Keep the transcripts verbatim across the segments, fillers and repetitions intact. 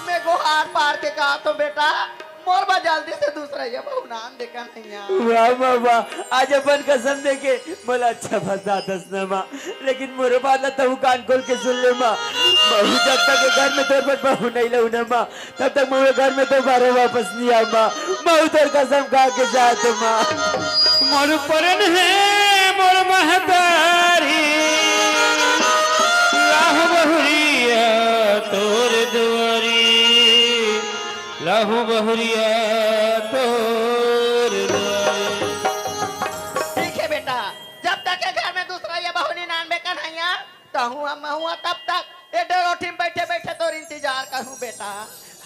मैं गोहार पार के कहा तो बेटा, मोर बा जल्दी से दूसरा ये बहू नान दे कन्हैया। वाह, वाह, वाह। आज अपन कसम दे के मोला अच्छा फंसाथस न माँ, लेकिन मोरो बात ला तहूँ कान खोल के सुन ले माँ। महूँ जब तक ये घर में तोर बर बहू नहीं लहूँ न माँ, तब तक मैं घर में दोबारा वापस नहीं आऊँ माँ। महूँ तोर कसम खा के जात हूँ माँ। मोर परन हे मोर महतारी, लाहू बहुरिया तोर दुआरी, लाहू बहुरिया तोर दुआरी। ठीक है बेटा, जब तक ये घर में दूसरा ये बहू नहीं नानबे कन्हैया, तहूँ हम महुआ तब तक ए डरोठी में बैठे बैठे तोर इंतजार करूँ बेटा।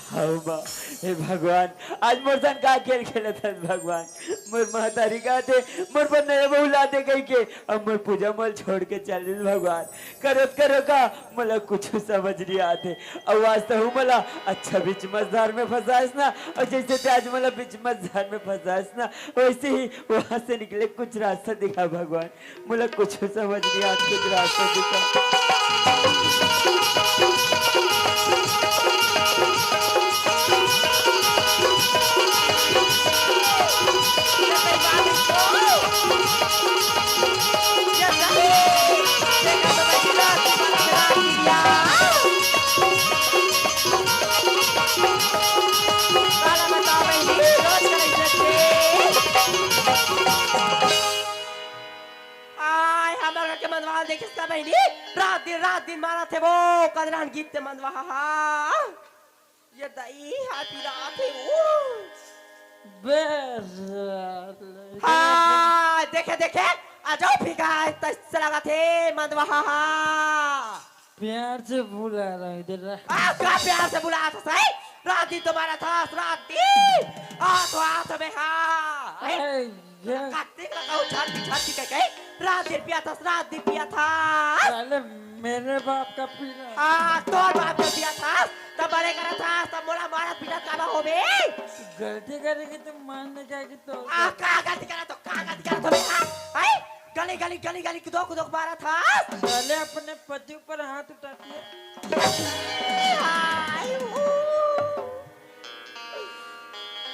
हौ माँ, हे भगवान, आज मोर संग का खेल खेलत हस भगवान। मोर महतारी कहते मोर बर नया बहू लाते कहि के, अब मोर पूजा मोल छोड़ के चल दिस भगवान। करो त करो का, मोला कुछ समझ नहीं आते। अउ आज तहूँ मोला अच्छा बीच मझधार में फंसायस ना, अउ जैसे ते आज मोला बीच मझधार में फंसायस ना, वैसे ही वहाँ से निकले कुछ रास्ता दिखा भगवान। मोला कुछ समझ नहीं आत, कुछ रास्ता दिखा। आय, हमर घर के मंदवा ल देखिस का बहिनी? रात दिन, रात दिन मारत हे वो, कदरन गीत ते मंदवा हा, हा। ये दई हा पिरात हे वो। बे साले। हाँ, देखे, देखे, आ जाओ फिका, तैसे लगत हे, मंदवा हा, हा। प्यार से बुला रहा हूँ इधर। आ, का प्यार से बुलाथस, हैं? रात दिन तो मारथस, रात दिन। आ तो, आ तो मैं, हाँ। हैं? ए, ये कातिक लगाऊ झाड़ की, झाड़ की कह के, रात दिन पियाथस, रात दिन पियाथस। साले, मेरे बाप का पीना। आ, तोर बाप का पियाथस, तब बड़े करथस, तब मोला मारत पीटत काबर होबे? गलती करेगी तो मान नहीं जाएगी तो। आ, का गलती करा तो, का गलती करा तो मैं, हाँ? हैं? गली, गली, गली, गली, कुदो, कुदो मारथस। साले, अपने पति ऊपर हाथ उठाती है। हाय, ऊ।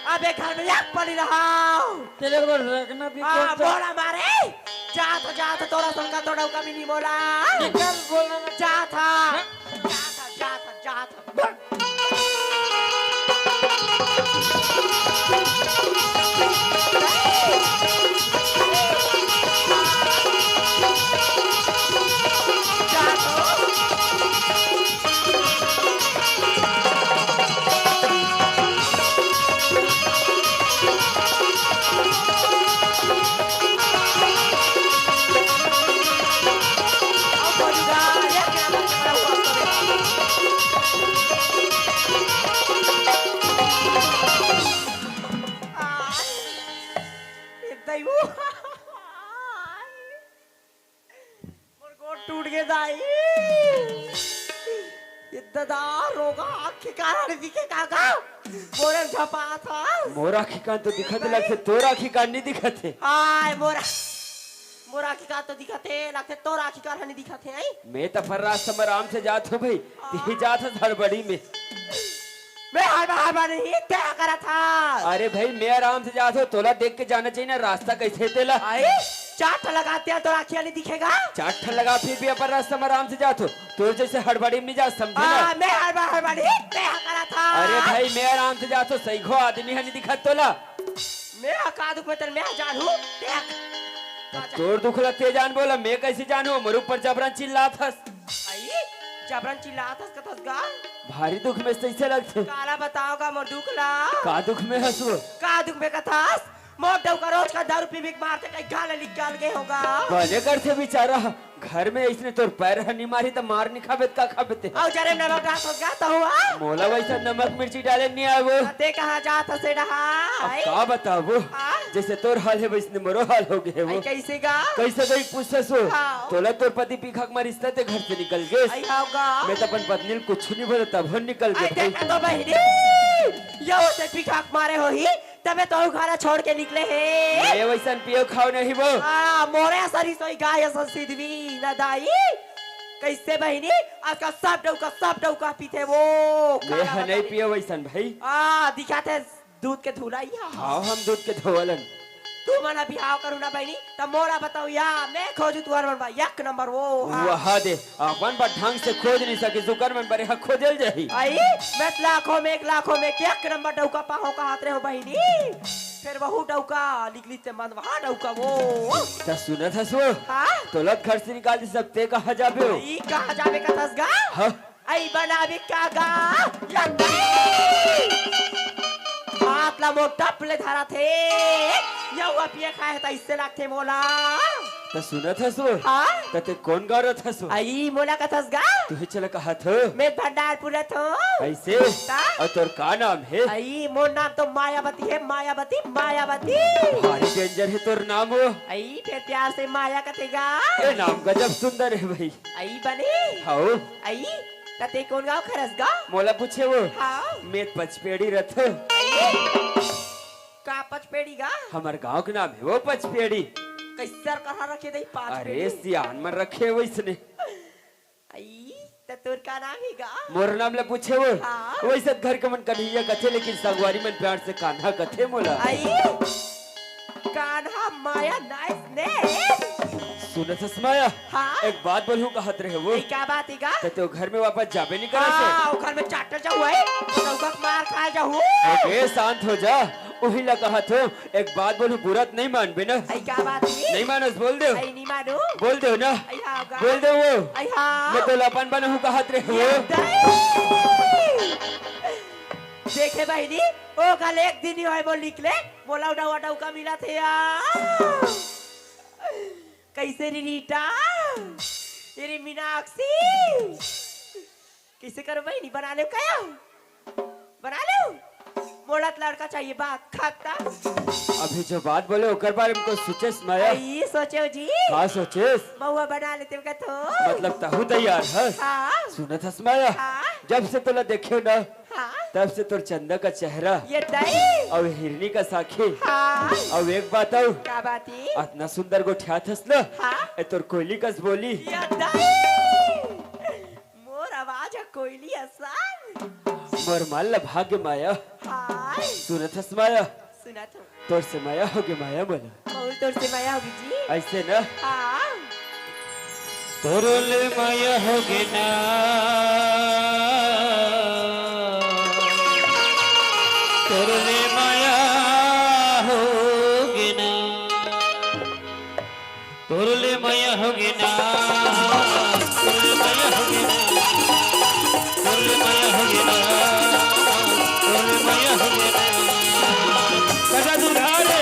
अबे घर में एक पली रहा। तेरे को रखना भी आ, कौन सा? मोला मारे। जा तो, जा तो, तोरा संग तो डौका मिली मोला। निकल, बोलना ना। जा था। हाँ? जा था, जा था, जा था। ए दई वो। मोर गोड़ टूट गे दाई। ए ददा, रोगा आँखी कारन दिखे काका। मोरे झपा था। मोर आँखी कान तो दिखत लगथे, तोर आँखी कान नहीं दिखत हे। हाय, मोर, मोर आँखी कान तो दिखत हे, लगथे तोर आँखी कारन नहीं दिखत हे, आई? मैं त फर्रास समर आराम से जात हूँ भाई, तिही जात हस हड़बड़ी में। मैं हड़बड़, हड़बड़ नहीं, तें करत हस। अरे भाई, मैं आराम से जात हूँ, तोला देख के जाना चाहिए ना, रास्ता कैसे हे तेला। अरे, चार ठन लगाते हैं, तोर आँखिया नहीं दिखेगा। चार ठन लगा, फिर भी अपन रास्ता में आराम से जात हूँ, तोर जैसे हड़बड़ी में नहीं जा, समझे ना। हाँ, मैं हड़बड़, हड़बड़ नहीं, तें करत हस। अरे भाई, मैं आराम से जात हूँ, सही घो आदमी ह नहीं दिखत तोला। मैं ह का दुख में तेला, मैं ह जानहूँ, तें तोर दुख ला तें जान बोला, मैं कैसे जानहूँ? मोर ऊपर जबरन चिल्लात हस। आई, जबरन चिल्लात हस कथस गा? भारी दुख में तइसे लगथे। काला बताओ गा मोर दुख ला? का दुख में हस वो? का दुख में कथस? मोर डौका रोज का दारू पी पी के मारथे, कहीं गाल निकाल गे होगा। बने करथे बेचारा, घर में अइसने तोर पैर ह नी मारी त मार नी खाबे त का खाबे ते? अउ जरे नमक डाल सोच गा तो हुआ। मोला वैसा नमक मिर्ची डाले नी आए वो। तें कहाँ जात हस डहा? अब आई? का बताबो? हाँ? जैसे तोर हाल हे वैसने मोरो हाल हो गे हे वो। आई कैसे गा? कैसे गई पूछथस वो? हाँ। तोला तोर पति पीखा के मारिस त तें घर से निकल गेस। आई हाँ गा। मैं त अपन पत्नी ल कुछ नहीं बोला तब हम निकल आई गे भाई। देखा तो बहिनी, यो से पीखा के मारे होही, तबे तो घर छोड़ के निकले हे। मैं वैसन पियो खाओ नहीं वो। हाँ, मोरे सरी सोई गाय असन सिधवी न दाई। कइसे बहिनी? आजकल सब डउका, सब डउका पीथे वो। मैं काला ह नहीं बताबे। पिए वइसन भाई। आ, दिखाथे दूध के धुलाई ह। हाँ, हम दूध के धोवलन। तुमन ह बिहाव करहू ना बहिनी, त मोला बताव या, मैं खोजू तुहर मन बर एक नंबर वो। हाँ। वहा दे, अपन बर ढंग से खोज नहीं सके, सुकर मन बर ह खोजल जाही। अई, मैं त लाखों में एक, लाखों में एक, एक नंबर डउका पाहूं कहत रहेंव बहिनी। फेर वहू डउका निकलिस ते मन वहा डउका वो। त सुनत हस वो? हाँ? तोला घर से निकाल दिस, अब ते कहाँ जाबे वो? अई, कहाँ जाबे कथस गा? हाँ? अई बनाबे का गा? लंगई! हाथ ला मोर टप ले धरथे। यहुआ पिए खाए त अइसे लागथे मोला। त सुनत हस वो? हाँ? त ते कोन गाँव रथस वो? अई मोला कथस गा? तुही चला कहत हो। मैं भंडारपुर रथों। अइसे? का? अउ तोर का नाम हे? अई मोर नाम तो मायावती हे, मायावती, मायावती। भारी danger हे तोर नाम वो। अई फेर प्यार से माया कथे गा। ए नाम गजब सुंदर हे भाई। अई बने। हव। अई, त ते कोन गाँव के हरस गा? मोला पूछे वो। हाँ। मैं त पचपेड़ी रथों। अई, का पचपेड़ी गा? हमर गाँव के नाम हे वो पचपेड़ी। कइसर कहाँ रखे दई पचपेड़ी? अरे, सियान मन रखे वइसने। अई, त तोर का नाम हे गा? मोर नाम ला पूछे वो। हाँ। वइसे त घर के मन कन्हैया कथे, लेकिन संगवारी मन प्यार से कान्हा कथे मोला। अई, कान्हा माया nice name। सुनत हस माया? हाँ। एक बात बोलहूँ कहत रहे वो। ए, का बात हे गा? त ते घर में वापस जाबे नहीं करस हे? हाँ, ओ घर में चाटल जाहूँ, ए, ओ डउका के मार खाए जाहूँ। ए, शांत हो जा, उही ला कहत हों, एक बात बोलहूँ, बुरा त नहीं मानबे ना? अई, का बात हे? नहीं मानस, बोल देव। अई, नहीं मानू। बोल देव ना? अई, हाँ गा। बोल देव वो। अई, हाँ। मैं तोला अपन बनाहूँ कहत रहे वो। ये दई। देखे बहिनी, ओ कल एक दिन ही होय मोर निकले, मोला डउका डउका मिलत हे यार। कइसे रे रीटा? ए रे मीनाक्षी? कइसे करो बहिनी, बना लेव का? बना लेव? मोला त लड़का चाहिए, बात खत्म। अभी जो बात बोले ओकर बारे में कुछ सोचेस माया? अई सोचेंव जी। का सोचेस? महुआ बना लेतेंव कथों। मतलब तहू तैयार हस? हाँ। सुनत हस माया? हाँ। जब से तोला देखेंव ना, हाँ। तब से तोर चंदा का चेहरा ये दई। अउ हिरनी कस आँखी। हाँ। अउ एक बात अउ। का बात हे? अतना सुंदर गोठियाथस ना। हाँ। ए तोर कोयली कस बोली। ये दई। मोर आवाज ह कोयली असन। मोर मन ल भागे माया। हाय। सुनत हस माया? सुनत हूँ। तोर से मया होगे माया मोला। अउ तोर से मया होगे जी। अइसे ना? हाँ। तोर ले मया होगे ना। तोर ले मया होगे ना। तोर ले मया होगे ना, तोर ले मया होगे ना, तोर ले मया होगे ना, तोर ले मया होगे ना। कजा दुधारे,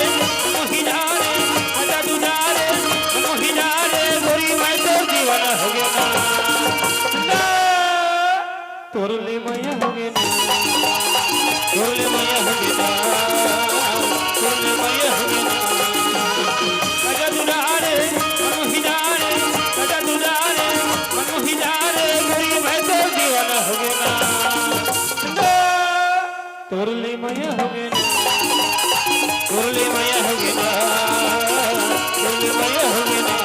मोहि धारे, कजा दुधारे, मोहि धारे, गोरी मैं तोर दीवाना होगे ना। ना। तोर ले मया होगे ना, तोर ले मया होगे ना, तोर ले मया होगे ना। कजा दुलारे, मन मोहि डारे, कजा दुलारे, मन मोहि डारे, गोरी मैं तोर दीवाना होगे ना। ना। तोर ले मया होगे ना, तोर ले मया होगे ना, तोर ले मया होगे ना।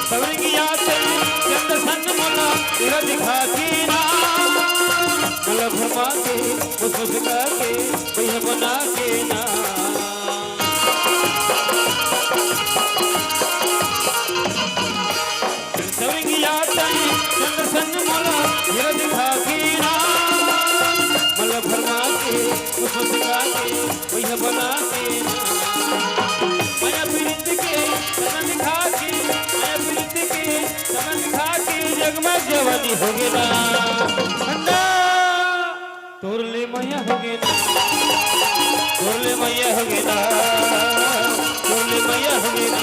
सवरंगिया ते चंद सन मोला तेरा दिखा के ना, मोला भरमा के, मुस्कुरा के, भैया बना के ना। सवरंगिया ते चंद सन मोला तेरा दिखा के ना, मोला भरमा के, मुस्कुरा के, भैया बना के ना। मया पीड़ित के सनन खा के, मया पीड़ित के सनन खा के, जगमग जवानी होगे ना। ना। तोर ले मया होगे ना, तोर ले मया होगे ना, तोर ले मया होगे ना।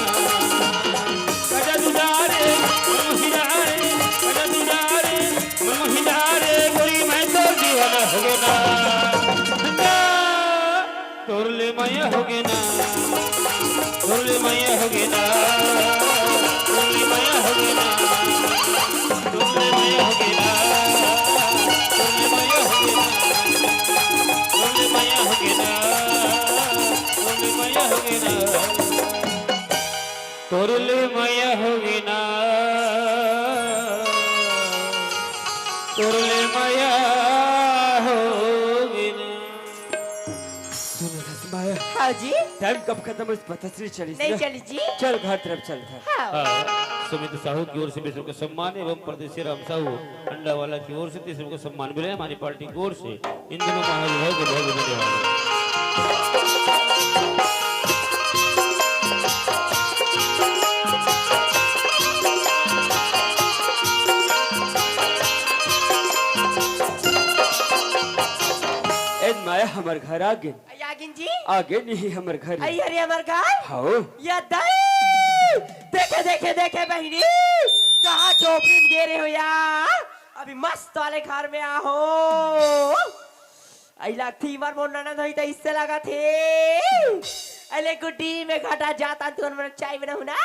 कजा दुलारे, मन मोहि डारे, कजा दुलारे, मन मोहि डारे, गोरी मैं तोर दीवाना होगे ना। ना। तोर ले मया होगे ना, तोर ले मया होगे ना, तोर ले मया होगे ना। तोर ले मया होगे ना, तोर ले मया होगे ना, तोर ले मया होगे ना, तोर ले मया होगे ना, तोर ले मया होगे ना, तोर ले मया होगे ना। सुन ना माया, हाँ जी। टाइम कब खत्म होइस पता च नइ चलिस नहीं ना। चली जी। चल घर तरफ चल घर। हाँ। हाँ, सुमित साहू की ओर से भी सबको सम्मान एवं परदेसी राम साहू अंडा वाला की ओर से तीसरे को सम्मान मिले हमारी पार्टी की ओर से। इन दोनों महानुभाव को बहुत बहुत धन्यवाद। ए माया, हमर घर आ गे। आई आगिन जी। आगे नहीं हमर घर। आई हरे हमर घर। हाँ। या दाई। देखे, देखे, देखे बहिनी, कहाँ झोपड़ी में गे रहे हो या? अभी मस्त वाले घर में आहो। आई लगथे इमर मोर ननद होही त इससे लगथे। अले गुड्डी में घटा जाता तुमन मन चाय बनाहू ना।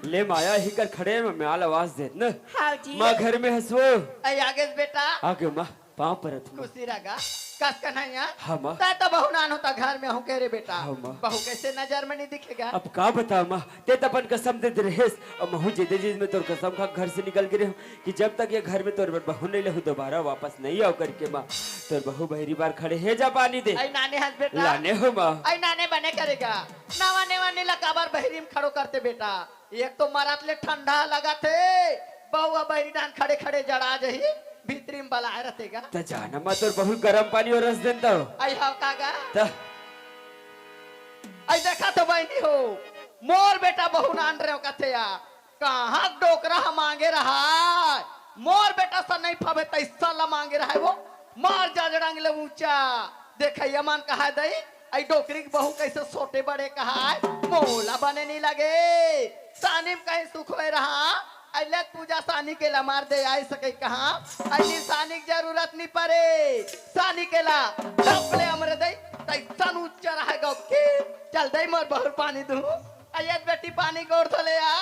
ले माया, ही कर खड़े में म्याल आवाज देत न। हाँ जी। माँ घर में हंसवो। आई आगेस बेटा। आगे माँ। पाँव परत हूँ। खुशी रह गा। कस कन्हैया। हाँ, माँ। तैं तो बहू नान होता घर में हूँ कह रे बेटा। हाँ, माँ। बहू कैसे नजर में नहीं दिखेगा? अब का बता माँ, तैं तो अपन कसम दे दे रहेस। अब महू जेदे चीज में तोर कसम खा घर से निकल गे रहेंव कि जब तक ये घर में तोर बर बहू नहीं लहू दोबारा वापस नहीं आव करके माँ। तोर बहू बहिरी बार खड़े हे, जा पानी दे। आई नाने हंस बेटा। लाने हो माँ। आई नाने बने करेगा। नवा नेवा नीला काबर बहिरी में खड़ो करते बेटा। एक तो मरत ले ठंडा लगत हे, बहू ह बहिरी डाहन खड़े खड़े जड़ा जही, भीतरी में बलाए रथे गा। त जाना मत तोर बहू गरम पानी अउ रस देन दव। आई हव का गा? त आई देखा तो बहिनी हो, मोर बेटा बहू नान रहे हो कथे या, कहाँ डोकरा ह मांगे रहाय, मोर बेटा सा नहीं फबे तैसा ला मांगे रहाय वो, मार जाजड़ांग ले ऊंचा। देखइया मन कहाय दई, आई डोकरी के बहू कैसे सोटे बड़े कहाय, मोला बने नहीं लगे। सानी में कहीं सुख होए रहा, आई ले पूजा सानी के ला मार दे आई सके कहा, आई सानी की जरूरत नहीं पड़े। सानी के ला डप ले अमरे दई, तैसन उच्चर है गौ के, चल दई मोर बहुर पानी दूँ। आई ये बेटी पानी गोड़ धो ले आ।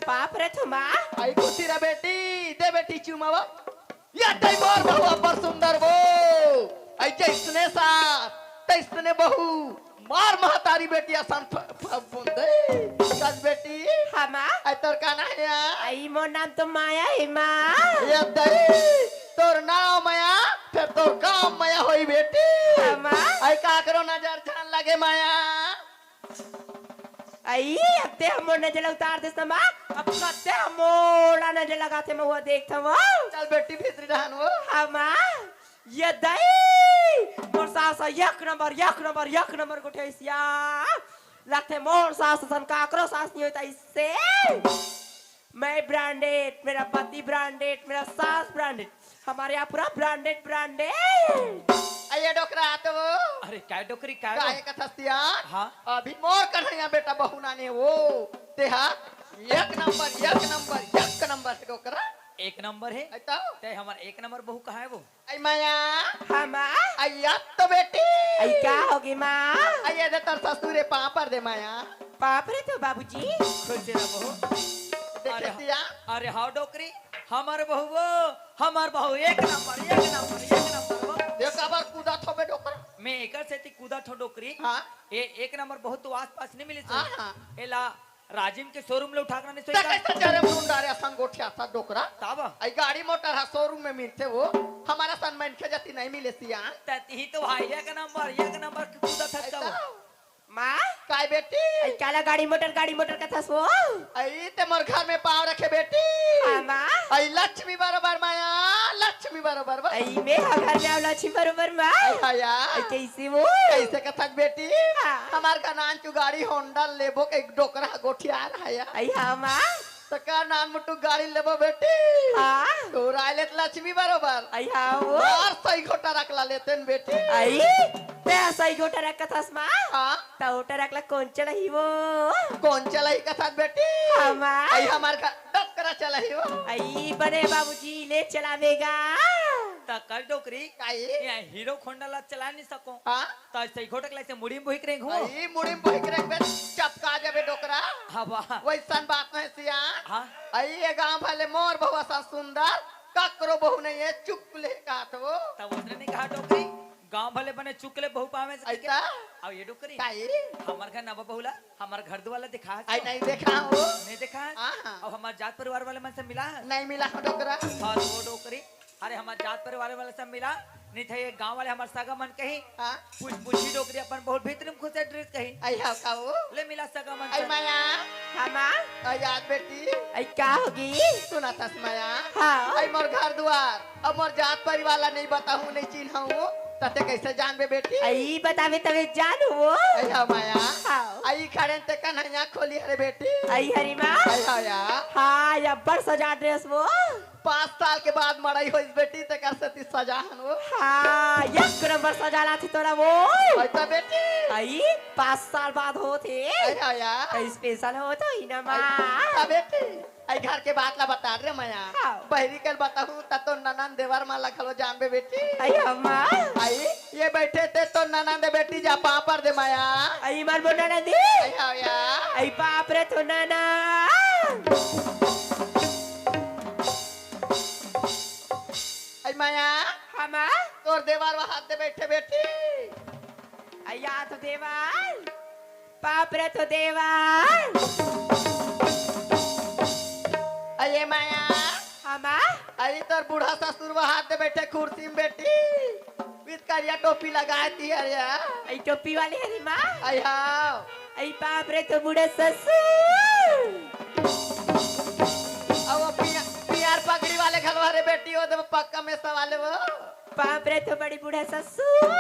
बाप रे थुमा। आई खुशी रे बेटी, दे बेटी चुमावा। या तई मोर बहू अब्बड़ सुंदर वो। आई जैसने सास, तैसने बहू। मार महतारी बेटी असन फ-, फ-, बुंदे। कस बेटी। हाँ, माँ। आई तोर का नाम हे या? आई मोर नाम तो माया हे, माँ। या दई, तोर नाम माया, फिर तोर काम माया होई बेटी। हाँ, माँ। आई काकरो नजर झन लगे माया। आई, अब ते ह मोर नजर ल उतार देस ना माँ, अब कते ह मोला नजर लगाथे, मैं वो देखथव वो। चल बेटी भीतरी रहन वो। हाँ माँ, ये दई, मोर सास ह एक नंबर, एक नंबर, एक नंबर गोठियाइस या। लगथे मोर सास असन काकरो सास नहीं होता इससे। मैं ब्रांडेड, मेरा पति ब्रांडेड, मेरा सास ब्रांडेड, हमारे यहाँ पूरा ब्रांडेड, ब्रांडेड। अये डोकरा, आ तो वो। अरे, काय डोकरी, काय काहे वो? कथस तियान? हाँ। अभी मोर कन्हैया बेटा बहू नाने वो। तेहा एक नंबर, एक नंबर, एक नंबर हे डोकरा। एक नंबर हे? अई तो? ते हमर एक नंबर बहू कहाँ हे वो? अई माया। हाँ, माँ। अई अब तो बेटी। अई का होगे, माँ? अई ये दे तोर ससुर हे, पाँव पर दे माया। बाप रे तो बाबूजी। खुश रहो। देखे अरे, सिया। अरे हाव डोकरी, हमर बहू वो, हमर बहू एक नंबर, एक नंबर, एक नंबर वो। ये काबर कूदत होबे डोकरा? मैं एकर सेती कूदत हो डोकरी। हाँ। ए एक नंबर बहू तो आसपास नहीं मिली हाँ, हाँ। एला राजिम के शोरूम ले उठा के लाने ते सोचा। कैसे जरे मुंडा रे संगोठिया था डोकरा? तब? अई गाड़ी मोटर हा शोरूम में मिलथे वो, हमर सन मनखे जती नहीं मिले सियान। ते तिही तो भाई एक नंबर, एक नंबर के कूदत हस ऐसा? वो। माँ? काय बेटी? अई काला गाड़ी मोटर, गाड़ी मोटर कथस वो? अई ते मोर घर में पाँव रखे बेटी। हाँ, माँ। अई लक्ष्मी बरोबर माया, लक्ष्मी बरोबर बा। अई मैं हा घर में आव लक्ष्मी बरोबर माँ। अई हाँ या। अई कैसे वो? कैसे कथक बेटी? हाँ। हमर का नान चु गाड़ी होंडा लेबो के एक डोकरा गोठिया रहा या। अई हाँ माँ। त का नान मुटु गाड़ी लेबो बेटी? हाँ। तोर आय ले त लक्ष्मी बरोबर। अई हाँ वो। और सही घोटा रख ला लेतेन बेटी। अई, ते सही घोटा रख कथस माँ। हाँ। त ओटा रख ला कोन चलाही वो? कोन चलाही कथस बेटी? हाँ माँ। अई हमर का डोकरा चलाही वो। अई बने बाबूजी ले चलावेगा। त कर डोकरी, काई? ये हीरो होंडा ला चला नहीं सको। हाँ? त ऐसे ही घोटक ला ऐसे मुड़ी में बोहिक रेंगहूँ। अई मुड़ी में बोहिक रेंगबे, चपका जाबे डोकरा। हाँ, वाह। वैसन बात नहीं सियान। हाँ? अई ये गांव भले मोर बहू असन सुंदर, ककरो बहू नहीं है, चुकले का तो। तब उसने नहीं कहा डोकरी, गांव भले बने चुकले बहू पावे से अइसा? अब ये डोकरी, काई? हमर घर नवा बहू ला, हमर घर दुआर ला देखा आई हस? नहीं देखा हो। नहीं देखा हस? हाँ, हाँ। अब हमर जात परिवार वाले मन से मिला हस? नहीं मिला हो डोकरा। हाँ, तो वो डोकरी, अरे हमर जात परिवार वाले से मिला, नहीं थे ये गांव वाले हमर सगा मन कही, हाँ। पूछ पूछी डोकरी अपन बहुत भीतर में खुश है ड्रेस कही। आई हाँ का हो? ले मिला सगा मन आई से। माया। हाँ माँ। आई याद बेटी। आई का होगी? सुना थस माया। हाँ। आई मोर घर दुआर, अब मोर जात परिवार ला नहीं बताहूँ, नहीं चिन्हाहूँ, तते कैसे जानबे बेटी? आई बतावे तबे जानहूँ वो। आई हाँ माया। हाँ। आई खड़े ते कन्हैया खोली हरे बेटी। आई हरी माँ। आई हाँ या। हाँ, या बड़ सजा ड्रेस वो। पाँच साल के बाद मड़ई होइस बेटी, तेकर सेती सजा हन वो। हाँ, एक नंबर सजा लाथे तोला वो। अइसा बेटी। आई, पाँच साल बाद होत हे। अइसा या। त स्पेशल होत होही ना माँ। अइसा बेटी। आई घर के बात ला बता रे माया। हाँ। बहिरी कल बताहूँ त तो ननन देवर मन ला घलो जानबे बेटी। आई अम्मा। आई, ये बैठे ते तो ननन दे बेटी जा पापड़ दे माया। आई मार बो ननन दे। आई हाँ या। आई बाप रे तो ननन। आई माया। हाँ माँ। तोर देवर वहाद दे बैठे बेटी। अया तो देवर। बाप रे तो देवर। अये माया। हाँ माँ। अरे तोर बूढ़ा ससुर वहाद दे बैठे कुर्सी में बेटी। विद करिया टोपी लगाए ती अरे। आई टोपी वाले हरी माँ। आई हाँ। आई बाप रे तो बूढ़ा ससुर। अब वो पिया-, पियार पगड़ी वाले घलो हरे बेटी, वो तो पक्का में सवाले वो। बाप रे तो बड़ी बूढ़ा ससुर।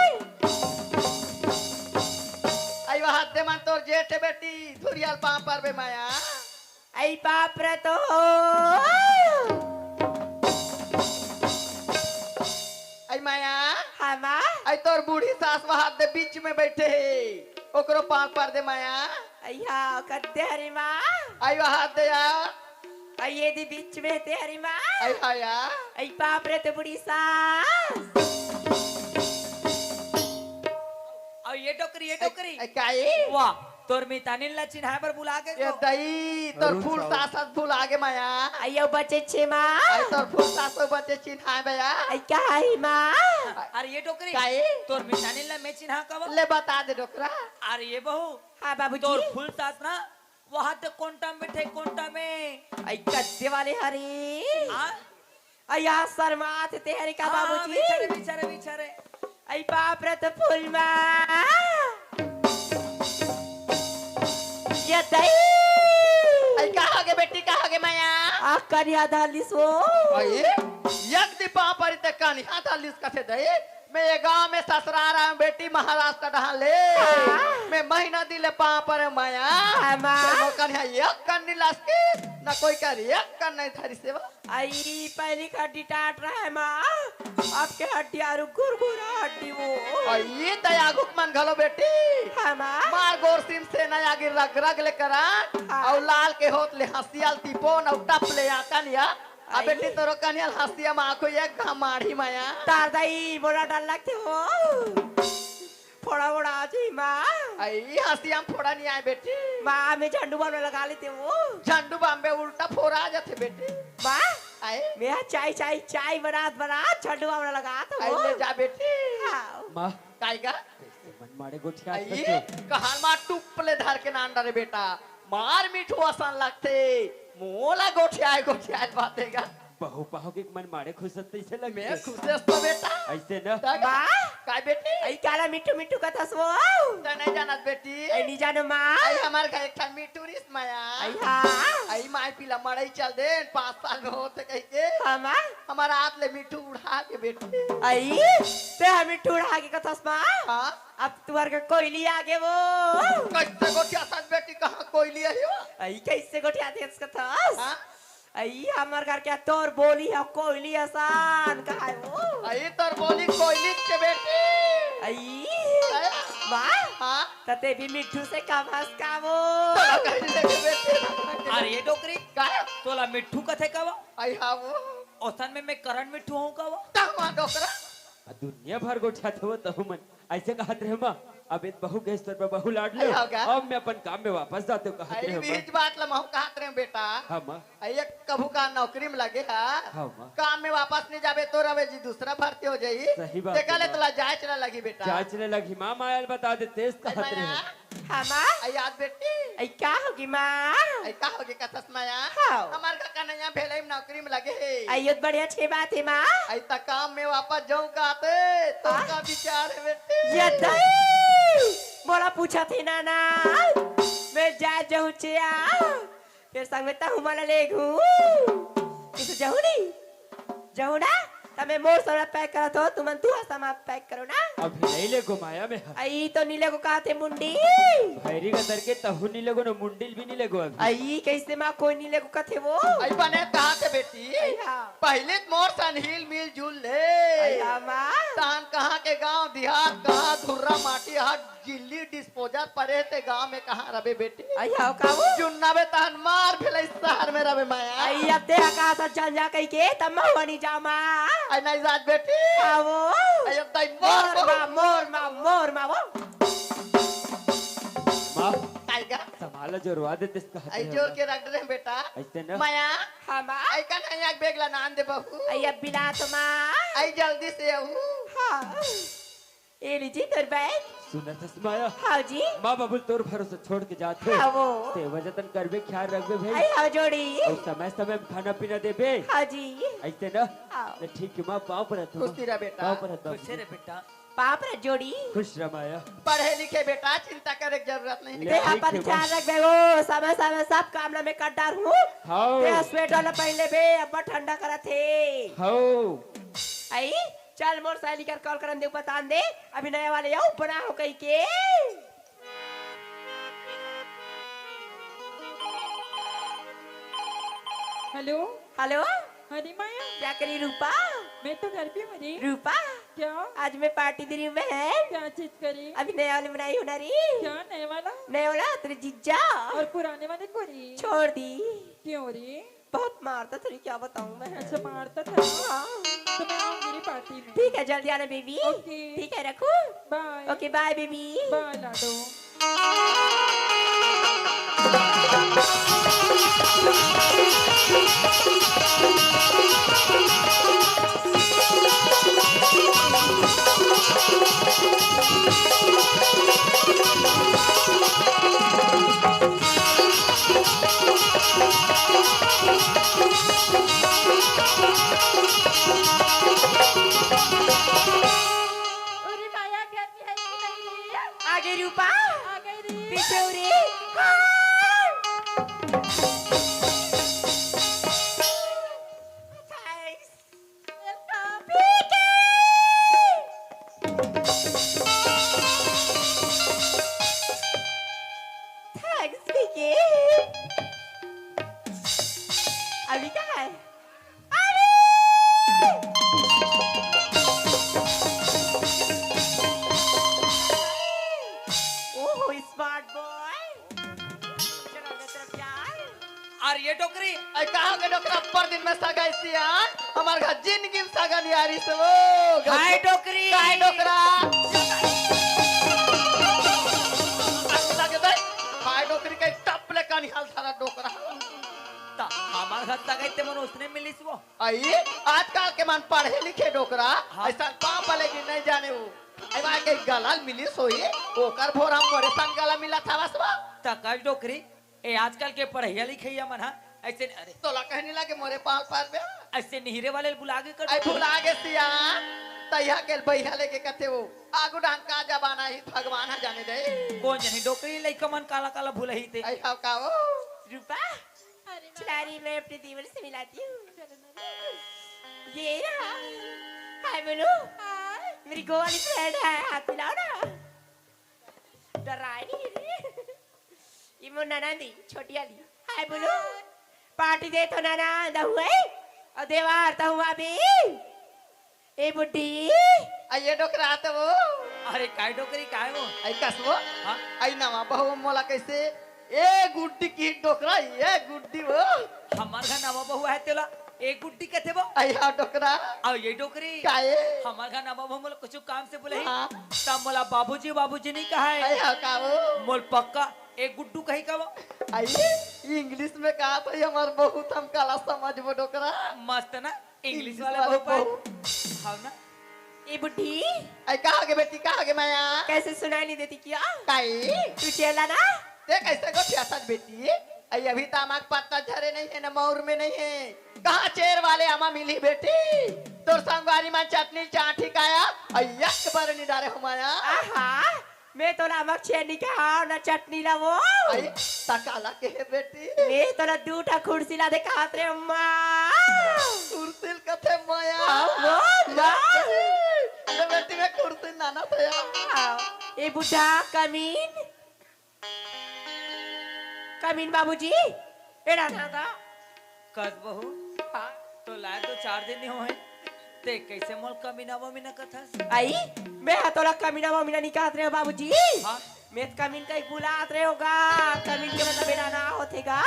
आई वो हाथ दे मन तोर जेठ बेटी, धुरियाल पाँव पर बे माया। आई बाप रे तो। आई माया। हाँ माँ। आई तोर बूढ़ी सास वो हाथ दे बीच में बैठे हे, ओकरो पाँव पर दे माया। आई हाँ, कद्दे हरी माँ। आई वो हाथ दे या। आई ये दी बीच में ते हरी माँ। आई हाँ या। आई बाप रे ते बूढ़ी सास। अउ ये डोकरी, ये डोकरी। ए, काई? वाह, तोर मितानिन ला चिन्हाए बर बुला के ये दई, तोर अरुण फूल साहू। सास हस भुला गे माया। अयो बचे छे माँ। अरे तोर फूल सास बचे चिन्हाए बया। आई का ही माँ? अरे ये डोकरी, काई? तोर मितानिन ला मैं चिन्हा कब? ले बता दे डोकरा। अरे ये बहू, हाँ बाबूजी। तोर फूल सास ना, वहाँ ते कोंटा में बैठे, कोंटा में। आई कद्दे वाले हरी। हाँ? अया शर्मात तेहरी का हाँ, बाबूजी। बिचारे, बिचारे, बिचारे। आई बाप रे तो फूल माँ। ये दई। आई का हो गे बेटी, का हो गे माया? आ कनिया धालिस वो। आई, एक दी पाँव परी ते कनिया धालिस कथे दई। मैं ये गांव में ससुरार आए हूँ बेटी, महाराष्ट्र डहान ले। हाँ। मैं महीना दिन ले पाँव परे माया। हाँ, माँ। ते मोर कनिया एक कन नहीं लसकी, ना कोई कर एक कन नहीं धरी सेवा। आई, पहली का डिटाट रहे माँ, अब के हड्डी आरु गुरगुरा हड्डी वो। आई, दया गुक मन घलो बेटी। हाँ, माँ। मार गोर सिम से नया गिर रग रग ले करा, हाँ। अउ लाल के होत ले हंसियाल तिपोन अउ टप ले आकन या। आ आई। बेटी तोरो कनियाल हंसिया माँ को एक घमाड़ी माया। तार दाई, मोला डर लगथे वो। फोड़ा वोड़ा आ जाही माँ। आई, हंसिया में फोड़ा नहीं आए बेटी। माँ, मैं झंडू बाम लगा लेते वो। झंडू बाम में उल्टा फोड़ा आ जाथे बेटी। माँ, आए? मैं चाय, चाय, चाय बनात, बनात झंडू बाम लगात आई, वो। ले जा बेटी। हाँ। माँ। काई का? कैसे मन माड़े गोठिया आई, करके? कहान माँ टुप ले धर के नान डरे बेटा। मार मिठू असन लगथे। मोला गोठियाए, गोठियाए बातेगा। बहू पाहो के मन माड़े खुश तैसे लगथे। मैं खुश तो बेटा। ऐसे न। तब बा? काय बेटी? आई काला मिठू मिठू कथस वो। त नहीं जानत बेटी। आई नहीं जानो माँ। आई हमार घर एक ठन मिठू रिस माया। आई हाँ। आई माई पीला मड़ई चल दे, पाँच साल में होते कह के। हाँ माँ। हमारा हाथ ले मिठू उड़ा के बेटी। आई, ते हम मिठू उड़ा के कथस माँ। हाँ। अब तुहर के कोयली आगे वो। कैसे गोठिया सन बेटी, कहाँ कोयली आई हो? आई कैसे गोठिया देस कथस? हाँ? आई हमर घर के तोर बोली ह कोयली असान, कहाय वो। आई तोर बोली कोयली के बेटी। आई। अरे। माँ। हाँ? तते भी मिठू से कम हस का वो। तोला कहीं लेके बेटी। अरे ये डोकरी। का? तोला मिठू कथे का वो? आई हाँ वो। ओसन में मैं करंट में ठुआहूं का वो? तहमा डोकरा। आ, दुनिया भर गोठियाथे वो तहू मन। अइसे कहत रहे माँ, अब इत बहू गैस तोर पर बहू लाड ले। अरे होगा। अब मैं अपन काम में वापस जाते हूँ, कहत अरे रहे माँ। बीच बात ला महू कहत रहे बेटा। हाँ माँ। अरे कभू का नौकरी में लगे हा। हाँ माँ। काम में वापस नहीं जाबे तो रवे जी दूसरा भर्ती हो जाई। सही बात तेका है ले माँ। तोला जांच ला लगी बेटा। जांच ले लगी माँ, मायल बता दे तेज अरे कहत रहे। माया। हाँ, माँ। अई याद बेटी। अई का होगे, माँ? अई का होगे कथस माया? हाँ। हमार का कन्हैया भेलई में नौकरी में लगे हे। अई यो तो बढ़िया छे बात हे, माँ। अई त काम में वापस जाऊं का ते? तो हाँ। का विचार हे बेटी? ये दई! मोला पूछत हे ना, ना। मैं जा जाऊं चिया। फेर संग में तहू मन ला लेगहूं। किसे जाहूं नहीं? जाहूं ना? त मैं मोर सामान पैक करत हों, तुमन तुंहर सामान पैक करो ना। अभी नहीं लेगों माया मैं ह। अई तो नहीं लेगों कहत हे मुंडी। भैरी का तरके तहू नहीं लेगों ना, मुंडी ल भी नहीं लेगों अभी। अई कइसे माँ कोई नहीं लेगों कहत हे वो? अई बने कहत हे बेटी। अई हाँ। पहले त मोर सन हिल मिल जुल ले। अई हाँ माँ। तहन कहाँ के गांव देहात, कहाँ धुर्रा माटी हाट गिल्ली डिस्पोजल परे हे ते गांव में कहाँ रबे बेटी? अई हव का वो? जुन्ना बे तहन मार भेलई सहर में रबे माया। अई अब देहा कहाँ सा जंजा कहिके तब मैं हुआ नहीं जाओ माँ। अई नहीं जात बेटी। हाँ वो। अई अब दाई मोर मोर बहू। माँ, मोर माँ, मोर माँ वो। माँ। टाइगर। संभाला जोरवा देते इसका हाथ अई में जोर होगा। के रख दे बेटा। अइसे ना। माया। हाँ माँ। अई कन्हैया के बेग ला नान दे बहू। अई अब बिला तो माँ। अई जल्दी से आहू। हाँ। ए लीजिए तोर बैग। सुनत हस माया? हाँ जी। माँ बाबू ल तोर भरोसे छोड़ के जात हे। हाँ वो। सेवा जतन करबे, ख्याल रखबे भाई। अई हाँ जोड़ी। अउ समय समय में खाना पीना देबे। हाँ जी। अइसे ना? हाँ। ले ठीक हे माँ, पाँव परत हँव। खुशी रह बेटा। पाँव परत हँव। खुशी रह बेटा। पाँव परत जोड़ी। खुश रह माया। पढ़े लिखे बेटा, चिंता करे के जरूरत नहीं। ले ते ठीक अपन हे माँ। ख्याल रखबे वो, समय समय सब काम ला मैं कर डारहूँ। हाँ। ते स्वेटर ला पहिन लेबे, अब्बड़ ठंडा करत हे। हाँ। अई चल मोर सहेली कर कॉल करन दे, बतान दे, अभी नया वाले आऊ बना हो कहिके। हेलो। हेलो। हाँ रे माया। क्या करी रूपा? मैं तो घर पे हूँ रे। रूपा। क्या? आज मैं पार्टी दे रही हूँ बहन। क्या चीज करी? अभी नया वाले बनाई हूँ ना रे। क्या नया वाला? नया वाला तेरे जीजा। और पुराने वाले को रे? छोड़ दी। क्यों रे? बहुत मारता था रे, क्या बताऊं मैं। अच्छा, मारता था? हाँ। तो मैं आऊंगी रे पार्टी में। ठीक है, जल्दी आना बेबी। ओके। ठीक है, रखूं? बाय। ओके, बाय बेबी। बाय लाडो। अरे माया, घर में है कि नहीं रे? आ गई रूपा। आ गई रे। पीछे हो रे। हाँ। Thanks। Welcome। पीके। Thanks, पीके। अभी कहाँ है? अरे! ओहो, smart boy। चलो, अंदर तरफ यार। अरे ये डोकरी। अरे कहाँ के डोकरा? अब्बड़ दिन में सगा अइसे यार। हमार घर जिंदगी में सगा नहीं आ रही से वो। हाय डोकरी। हाय डोकरा। अच्छा के भाई, हाय डोकरी के टप ले कानी हाल सारा डोकरा। त हमार घर सगा अइसे मन उसने मिलिस वो। अई, आजकल के मन पढ़े लिखे डोकरा, हाँ। अइसन पाँव पले गिन नहीं जाने वो। अई, वहाँ के गला मिलिस होही, ओकर भोर हम मोरे संग गला मिलत हवस बा। त कस डोकरी, ए आजकल के पढ़इया लिखइया मन ह, अइसे, अरे। तोला कहीं नहीं लागे मोरे पाँव पर बे? अइसे निहिरे वाले ल बुला के कर अई, दो। भुला गे सिया, तइहा के बइहा लेके कथे वो, आगू डाहन का जमाना ही भगवान ह जाने दे। कोन जनी डोकरी लइका मन काला काला भुलही ते। अई, हव का वो? रूपा? अरे माँ। चला रही, मैं अपने देवर से मिलाती हूँ। चलो ना। ये रहा। हाय बोलो। हाय। मेरी गोवा वाली फ्रेंड है, हाथ मिलाओ ना। डराए नहीं रे। ये मोर ननंद ही, छोटी वाली। हाय बोलो। हाय। पार्टी दे तो ननंद हुए। और देवर तो हुआ भी। ए बुड्ढी। अई ये डोकरा तो वो। अरे काय डोकरी, काय वो? अई कस वो? हाँ? अई नवा बहू मोला कइसे? ए गुड्डी की डोकरा, ए गुड्डी वो। हमार घर नवा बहू है तेला। एक गुड्डी कथे वो। अइहा डोकरा। अउ ये डोकरी। काए? हमर घर नवा बहू मोला कुछु काम से बुलाही। हाँ। तब मोला बाबूजी, बाबूजी नहीं कहाय। अइहा का वो? मोल पक्का एक गुड्डू कही का वो। अइए, English में कहा भाई हमर बहू, त हम काला समझबो डोकरा। मस्त ना? English English वाले वाले बहू पाए। बहू। हव ना? ए बुड्ढी, अई का होगे बेटी, का होगे माया? कैसे सुनाई नहीं देती क्या? काई? तू चेला ना? ते कैसे गोठियाथस बेटी? अई अभी त आमा के पत्ता झरे नहीं है ना, मउर में नहीं है। कहाँ चेर वाले आमा मिली बेटी? तोर संगवारी मन चटनी चाठी काया, अई एक बार नहीं डारे हो माया। आहा, मैं तो नमक छेनी के हाव ना चटनी ला वो। अई, त काला के हे बेटी? मैं तो ना दू ठा कुर्सी ला दे कहत रे माँ। कुर्सी ल कथे माया। हाँ, वो माँ। अरे बेटी, मैं कुर्सी नाना था यार। हाँ, ए बुड्ढा कमीन, कमीन बाबूजी, ए राधा दा। कस बहू, हाँ। तो लाए तो चार दिन नहीं होए, ते कैसे मोल कमीना वमीना कथस? अई, मैं हा तोला कमीना वमीना नहीं कहत रहे हो बाबूजी। हाँ। मैं त कमीन कही बुलात रहे होगा। कमीन के मतलब बेटा ना होथे गा।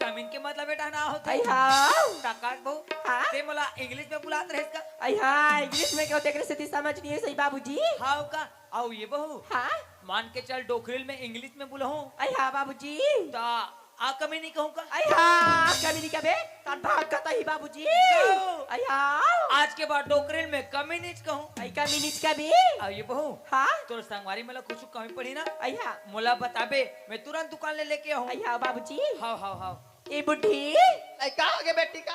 कमीन के मतलब बेटा ना होथे। अई हाँ। त कस बहू, हाँ? ते मोला English में बुलात रहेस का? अई हाँ, English में क्यों तेकरे सेती समझ नहीं है सही बाबूजी। हाँ का? अउ ये बहू, हाँ? मान के चल डोकरी ल मैं English में बुलाहूँ। अई हाँ बाबूजी। त आ कमीनी कहूँ का? अई हाँ, कमीनी कबे? तन भाग का तही बाबूजी। ओ। अई हाँ। आज के बाद डोकरी ल मैं कमीनीच कहूँ। अई कमीनीच कबे? अउ ये बहू, हाँ? तोर संगवारी मोला कुछु कमी पड़ी ना? अई हाँ। मोला बताबे, मैं तुरंत दुकान ले लेके आहूँ। अई हाँ बाबूजी। हाव, हाव, हाव। ए बुड्ढी। अई का होगे बेटी का?